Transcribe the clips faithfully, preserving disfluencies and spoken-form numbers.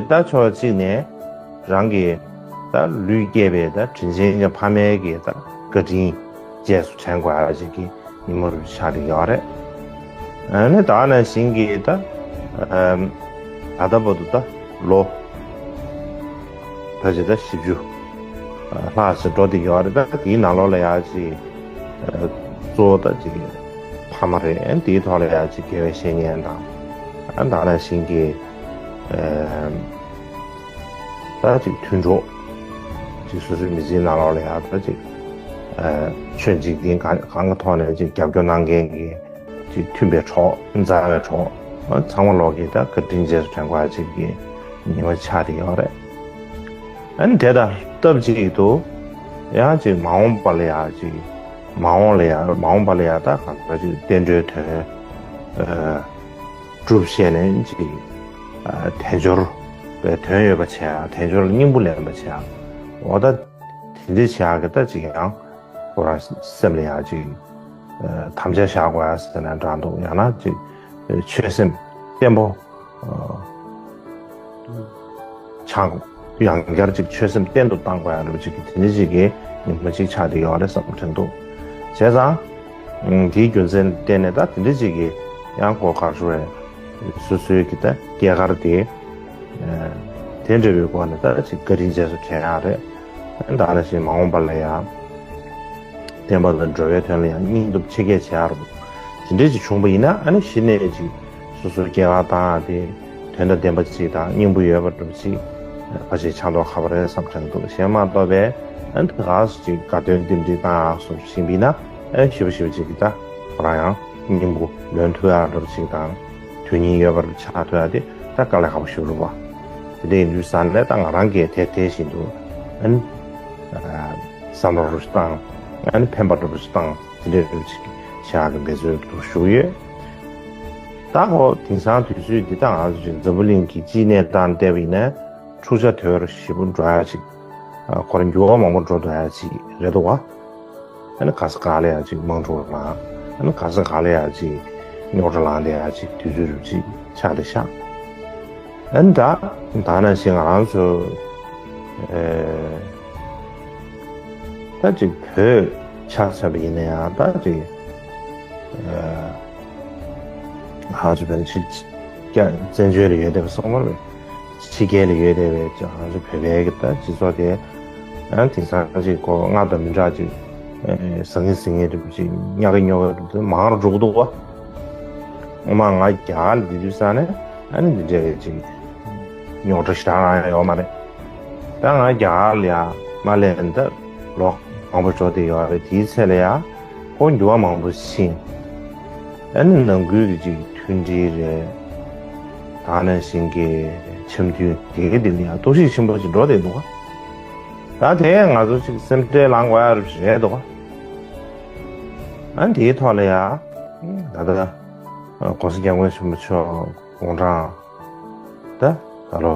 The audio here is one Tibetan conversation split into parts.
ད་ཕྱོགས་གཅིག་ནས་རང་གི་ད་ལུས་སྐྱེས་པའི་ད་དྲིན་ཅན་གྱི་ཕ་མའི་གི་ད་བཀའ་དྲིན་རྗེས་སུ་དྲན་དགོས་ཡ་ཅིག་གི་ཉིན་མོ་རུ་ཆགས་བསྡད་ཡོད་རེད། ཨ་ནི་ད་ནང་བཞིན་གྱི་ད་ཨམ་ད་ལྟ་བར་དུ་ད་ལོ་ད་ཅི་ད་བཞི་བཅུ་ལྷག་ཙམ་འགྲོ་བསྡད་ཡོད་རེད། ད་དེའི་ནང་ལོགས་ལ་ཡ་ཅིག་གཙོ་བོ་ད་ཅིག་ཕ་མ་རེད། དེའི་ཐོག་ལ་ཡ་ཅིག་དགེ་བའི་བཤེས་གཉེན་དང་ཨ་ད་ནང་བཞིན་གྱི་ཨམ་ད་ཅིག་མཐུན་གྲོགས་ཅིག་སོ་སོའི་མི་ཚེའི་ནང་ལོགས་ལ་ཡ་ད་ཅིག་ཨ་ཆོས་འཇིག་རྟེན་གང་གང་གི་ཐོག་ནས་ཅིག་རྒྱབ་སྐྱོར་གནང་མཁན་གྱི་ཅིག་མཐུན་པའི་གྲོགས་མཛའ་བའི་གྲོགས་ཨ་ཚང་མ་ལོག་གི་ད་བཀའ་དྲིན་རྗེས་སུ་དྲན་དགོས་ཡ་ཅིག་གི་ཉིན་མོ་ཆགས་བསྡད་ཡོད་རེད། ཨ་ནི་དེ་དང་སྟབས་གཅིག་ཏུ་ཡང་ཅིག་མ་འོངས་པ་ལ་ཡ་ཅིག་མ་འོངས་ལ་ཡ་མ་འོངས་པ་ལ་ཡ་ད་གང་ལྟར་ཅིག་བསྟན་འགྲོའི་དོན་ཨ་སྒྲུབ་བྱས་ནས་ཅིག་ཨ་དལ་འབྱོར་པའི་དོན་ཡོད་པ་བྱས་ཡ། དལ་འབྱོར་ལ་སྙིང་པོ་ལེན་པ་བྱས་ཡ། འོ་ད་དེ་འདྲ་བྱེད་ཡག་གི་ད་ཅིག་ཡང་ཁོ་རང་སེམས་ལ་ཡག་ཅིག་ཨ་དམ་བཅའ་བཞག་དགོས་ཡ་ཟེར་ན་འདྲ་འདུག་ཡང་ན་ཅིག་ཆོད་སེམས་བརྟན་པོ་ཨ་ཆགས་ཡང་བསྐྱར་ཅིག་ཆོད་སེམས་བརྟན་དུ་བཏང་དགོས་ཡ་འདྲ་ཅིག་གི་དེ་འདྲ་ཅིག་གི་ཉིན་མོ་ཅིག་ཆགས་བསྡད་ཡོད་རེད་བསམ་དྲན་འདུག་བྱས་ཙང་དེའི་རྒྱུ་མཚན་བརྟེན་ནས་ད་དེ་འདྲ་ཅིག་གི་ཡང་གོ་གར་ཞུ་བའི་སོ་སོའི་གི་ད་སྐྱེས་སྐར་དེ་དེ་འདྲ་བའི་སྒོ་ནས་ད་ཅིག་བཀའ་དྲིན་རྗེས་སུ་དྲན་ཡག་རེད། ད་ནང་བཞིན་མ་འོངས་པ་ལ་ཡང་བསྟན་པ་དང་འགྲོ་བའི་དོན་ལ་ཡང་སྙིང་སྟོབས་ཆེ་སྐྱེད་བྱེད་ཡག་རེད། དེ་འདྲ་ཅིག་བྱུང་བ་ཡིན་ན་ཨ་ནི་གཞི་ནས་ཅིག་སོ་སོའི་སྐྱེས་སྐར་བཏང་ཡག་དེ་དོན་དང་ལྡན་པ་ཅིག་དང་སྙིང་པོ་ཡོད་པ་འདྲ་ཅིག་ཕལ་ཆེར་ཆགས་མདོག་ཁ་པོ་རེད་བསམ་དྲན་འདུག་གཞན་མ་གཏོགས་པའི་ཨ་ནི་ག་སོ་ཅིག་དགའ་སྟོན་རྟེན་འབྲེལ་བཏང་ཡག་སོགས་བྱེད་པ་ཡིན་ན་ཨ་ནི་ཞེ་པོ་ཞེ་པོ་ཅིག་གི་ད་ཁོ་རང་ཡང་སྙིང་པོ་ལོན་ཐུབ་ཡག་འདྲ་ཅིག་དང་དོན་སྙིང་ཡོད་པ་ཆགས་ཐུབ་ཡག་དེ་ད་དཀའ་ལས་ཁག་པོ་ཞེ་པོ་རེད་པ། དེ་འདྲ་ཡིན་དུས་ཙང་ནས་ད་ང་རང་གིས་དེ་དེ་བཞིན་དུ་ཨ་ནི་བསམ་བློ་རུ་བཏང་ཨ་ནི་ཕན་པ་འདྲ་པོ་ཞིག་བཏང་དེ་འདྲའི་རིགས་ཤིག་བྱ་གི་འབད་རྩོལ་དུ་ཞུགས་ཡོད། ད་ཁོ་དེང་སང་དུས་ཚོད་འདི་ད་ང་ཚོ་ཅིག་འཛམ་བུ་གླིང་གི་སྤྱིའི་གནས་སྟངས་བལྟས་པ་ཡིན་ན་འཁྲུག་ཆ་དོད་ཞེ་པོ་འགྲོ་ཡ་ཅིག་ཁོ་རང་འགྱུར་བ་མང་པོ་འགྲོ་འདུག་ཡ་ཅིག་རེད་འདུག་བ། ཨ་ནི་ག་ས་ག་ལ་ཡ་ཅིག་དམག་འཁྲུག་ལངས། ཨ་ནི་ག་ས་ག་ལ་ཡ་ཅིག་རྙོག་དྲ་ལངས་བསྡད་ཡ་ཅིག་དུས་ཚོད་རིགས་ཅིག་ཆགས་བསྡད་ཤག་ཨ་ནི་ད་ད་ནང་བཞིན་ང་རང་ཚོ་ཨེ་ད་ཅིག་བོད་ཆ་མཚོན་པ་ཡིན་ན་ཡང་ད་ཅིག་ཨེ་ང་ཚོ་བོད་ཕྱི་རྒྱ་བཙན་བྱོལ་ལ་ཡོད་བསྡད་པ་སོང་བ་རེད། ཕྱི་རྒྱལ་ལ་ཡོད་བསྡད་པའི་ང་ཚོ་བོད་པའི་གི་ད་སྤྱི་ཚོགས་དེ་ཡང་དེང་སང་ཅིག་གོ་སྔར་དང་མི་འདྲ་ཅིག་ཨེ་ཟང་ངེ་ཟིང་ངེ་འདྲ་པོ་ཅིག་ཉག་གི་ཉོག་གི་འདྲ་པོ་དེ་མང་རུ་འགྲོ་གི་འདུག་བ། ཨོ་མ་ང་རྒྱ་གར་ལ་བསྡད་དུས་ཙང་ནས་ཨ་ནི་འདི་འདྲའི་ཅིག་རྙོག་དྲ་ཞེ་དྲག་རང་ཡང་ཡོད་མ་རེད། ད་ང་རྒྱ་གར་ལ་ཡ་མ་སླེབས་ནས་ད་ལོ་མང་པོ་འགྲོ་བསྡད་ཡོད་རེད། དེའི་ཚེ་ལ་ཡ་ཁོ་འགྱུར་བ་མང་པོ་ཕྱིན། ཨ་ནི་ནང་ཁུལ་གྱི་ཅིག་མཐུན་སྒྲིལ་རེད། ད་ནང་བཞིན་གྱི་འཆམ་མཐུན་དེ་ག་དེ་ལ་ཡ་གཏོར་བཤིག་ཆེན་པོ་ཅིག་འགྲོ་བསྡད་འདུག་ག་ད་དེ་ང་ཚོ་ཅིག་སེམས་ཁྲལ་ལངས་དགོས་ཡ་རེད་འདུག་ག་ཨ་ནི་དེའི་ཐོག་ལ་ཡ་ད་ལྟ་༸གོང་ས་༸སྐྱབས་མགོན་ཆེན་པོ་མཆོག་དགུང་གྲངས་ད་ད་ལོ་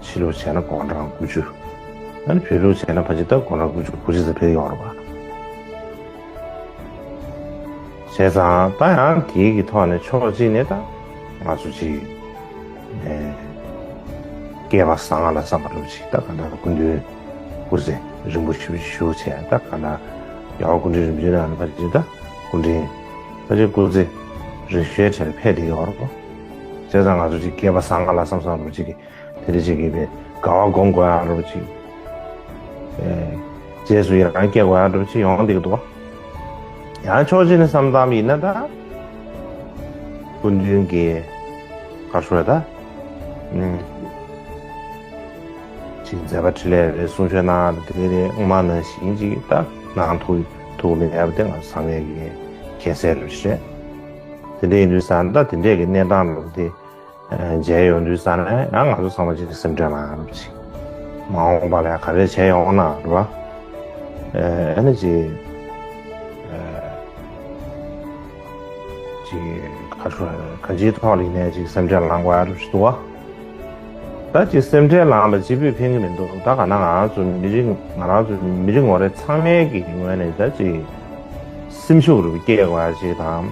ཕྱི་ལུགས་བྱས་ན་དགུང་གྲངས་དགུ་བཅུ། ཨ་ནི་བོད་ལུགས་བྱས་ན་ཕལ་ཆེར་ད་དགུང་གྲངས་དགུ་བཅུ་དགུ་བཅུ་ཙམ་ཕེབས་ཡོང་རེད་པ། བྱས་ཙང་ད་ཡང་དེའི་གི་ཐོག་ནས་ཕྱོགས་གཅིག་ནས་ད་ང་ཚོ་ཅིག་ཨེ་སྐལ་པ་བཟང་ང་ལ་བསམ་པ་འདྲ་པོ་ཅིག་ད་ག་འདྲ་སྐུ་མདུན་སྐུ་ཚེ་རིང་པོ་ཞེ་པོ་ཅིག་བཞུགས་བྱས་ད་ག་འདྲ་རྒྱལ་བ་སྐུ་ཕྲེང་རིམ་བྱོན་ནང་ནས་ཕལ་ཆེར་ད་སྐུ་ཕྲེང་ཕལ་ཆེར་སྐུ་ཚེ་རིང་ཤོས་གྲས་ལ་ཕེབས་བསྡད་ཡོད་རེད་པ། བྱས་ཙང་ང་ཚོ་ཅིག་སྐལ་པ་བཟང་ང་ལ་བསམ་བསམ་འདྲ་པོ་ཅིག་གི་དེ་འདྲ་ཅིག་གི་དགའ་བ་སྒོམ་དགོས་ཡག་འདྲ་པོ་ཅིག་ཨེ་རྗེས་སུ་ཡི་རང་སྐྱེ་དགོས་ཡག་འདྲ་པོ་ཅིག་ཡོང་བསྡད་ཀྱི་འདུག་བ། ཡང་ཕྱོགས་གཅིག་ནས་བསམ་བློ་བཏང་བ་ཡིན་ན་ད་སྐུ་མདུན་གྱི་ག་རེ་ཞུ་དགོས་རེད་ད། ཨུམ། ཅིག་མཛད་པ་འཕྲིན་ལས་རེད། གསུང་ཆོས་གནང་ཡག་དེ་རེད། སྔོན་མ་ནང་བཞིན་ཅིག་ད་གནང་ཐུབ་ཐུབ་མེད་པ་དེ་ང་ཚོ་ཚང་མས་ཀྱི་མཁྱེན་གསལ་རེད་ཤག་དེ་འདྲ་ཡིན་དུས་ཙང་ད་དེ་འདྲས་ཀྱི་གནས་སྟངས་ལ་དེ་མཇལ་ཡོང་དུས་ཙང་ནས་ཡང་ང་ཚོ་ཚང་མ་ཅིག་སེམས་ཁྲལ་ལངས་ཡག་ཅིག་མ་འོངས་པ་ལ་ག་རེ་བྱས་ཡོང་ན་རེད་པ། ཨ་ནི་ཅིག་ཅིག་ག་རེ་ཞུ་དགོས་རེད། གང་ཅིའི་ཐོག་ལ་ཡིན་ནའི་ཅིག་སེམས་ཁྲལ་ལངས་དགོས་ཡག་འདྲ་པོ་ཞིག་འདུག་བ། ད་ཅིག་སེམས་ཁྲལ་ལངས་པ་གཅིག་པུས་ཕན་གྱི་མི་འདུག་ད་ག་ན་ང་རང་ཚོ་མི་རིགས་ང་རང་ཚོ་མི་རིགས་ངོ་རེ་ཚང་མའི་གི་ངོས་ནས་ད་ཅིག་སེམས་ཤུགས་རུ་སྐྱེད་དགོས་ཡག་ཅིག་དང་།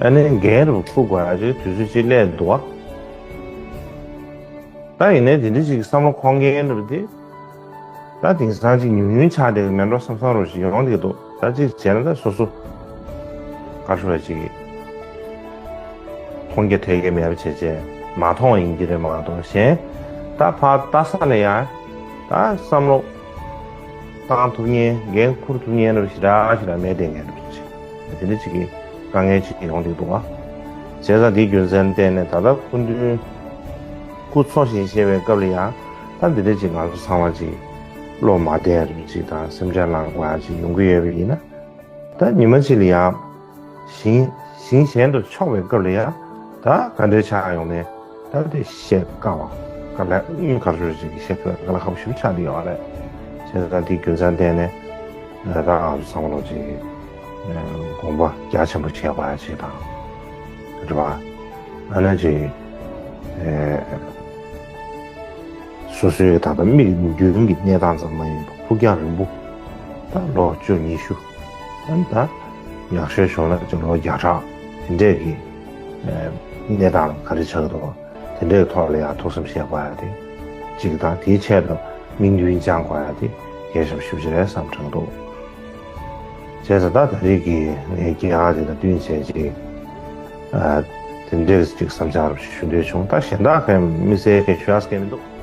ཨ་ནི་འགན་རུ་འཁུར་དགོས་ཡག་ཅིག་དུས་ཚོད་ཅིག་སླེབས་འདུག་བ། ད་ཡིན་ནའི་དེ་འདྲ་ཅིག་བསམ་བློ་འཁོར་མཁན་འདྲ་པོ་དེ། ད་དེང་སང་ཅིག་ཉུང་ཉུང་ཆགས་བསྡད་ཀྱི་མེད་འགྲོ་བསམ་བསམ་རོ་ཞིག་ཡོང་བསྡད་ཀྱི་འདུག་ད་ཅིག་བྱས་ན་ད་སོ་སོ་ག་རེ་ཞུ་བ་ཅིག་མཐོང་རྒྱ་ཐོས་རྒྱ་མེད་པ་བྱས་བྱས་མ་མཐོང་བ་ཡིན་གྱི་རེད་མ་གཏོགས། གཞན་ད་ཕར་ལྟ་ས་ལ་ཡང་ད་བསམ་བློ་བཏང་ཐུབ་མཁན། འགན་འཁུར་ཐུབ་མཁན་འདྲ་པོ་ཞེ་དྲག་ཞེ་དྲག་མེད་བསྡད་མཁན་འདྲ་པོ་ཅིག་དེ་འདྲ་ཅིག་གི་དཀའ་ངལ་ཅིག་ཡོང་བསྡད་འདུག་བ། བྱས་ཙང་དེའི་རྒྱུ་མཚན་བརྟེན་ནས་ད་ལྟ་སྐུ་མདུན་སྐུ་འཚོ་ཞིང་གཞེས་པའི་སྐབས་ལ་ཡང་ད་འདི་འདྲ་ཅིག་ང་ཚོ་ཚང་མ་ཅིག་བློ་མ་བདེ་བ་ཅིག་དང་སེམས་ཁྲལ་ལངས་དགོས་ཡ་ཅིག་ཡོང་གི་ཡོད་པ་ཡིན་ན། ད་ཉི་མ་གཅིག་ལ་ཡང་ཞིང་ཞིང་གཞན་དུ་ཕྱོགས་པའི་སྐབས་ལ་ཡང་ད་ག་འདྲའི་ཆགས་ཡོང་ནས་ད་དེ་བཤད་དཀའ་བ། དཀའ་ལས་དཀའ་ཚེགས་ཅིག་བཤད་དཀའ་ལས་ཁག་པོ་ཞེ་པོ་ཆགས་བསྡད་ཡོད་རེད། བྱས་ཙང་དེའི་རྒྱུ་མཚན་བརྟེན་ནས་ད་ང་ཚོ་ཚང་མ་ལོ་ཅིག་དགོངས་པ་རྒྱ་ཆེན་པོ་བཞེས་དགོས་ཡ་ཅིག་དང་། རེད་པ། ཨ་ནི་ཅིག་སོ་སོའི་ད་ལྟ་མིག་མདུན་གྱི་གནས་སྟངས་ཙམ་མ་ཡིན་པར་ཕུགས་རྒྱང་རིང་པོ། ད་ལོ་བཅུ་ཉི་ཤུ། ཨ་ནི་ད་ཡག་ཤོས་བྱུང་ན་ཅིག་ལོ་བརྒྱ་ཕྲག་དེ་འདྲས་ཀྱི་གནས་སྟངས་ག་རེ་ཆགས་འདུག་དེ་འདྲའི་ཐོག་ལ་ཡང་ཐུགས་བསམ་བཞེས་དགོས་ཡ་དེ་གཅིག་དང་། དེའི་ཆེད་དུ་དམིགས་འདུན་བཅངས་དགོས་ཡ་དེ་གལ་ཆེན་པོ་ཞེ་པོ་ཅིག་རེད་བསམ་དྲན་འདུག་བྱས་ཙང་ད་ད་རེས་ཀྱི་ངའི་སྐྱེས་སྐར་དེ་དང་བསྟུན་བྱས་ཅིག་ཨ། དེ་འདྲའི་ཅིག་བསམ་འཆར་ཞུ་འདོད་བྱུང་། ད་གཞན་དག་གི་དམིགས་བསལ་གྱི་ཞུ་ཡག་གང་ཡང་མི་འདུག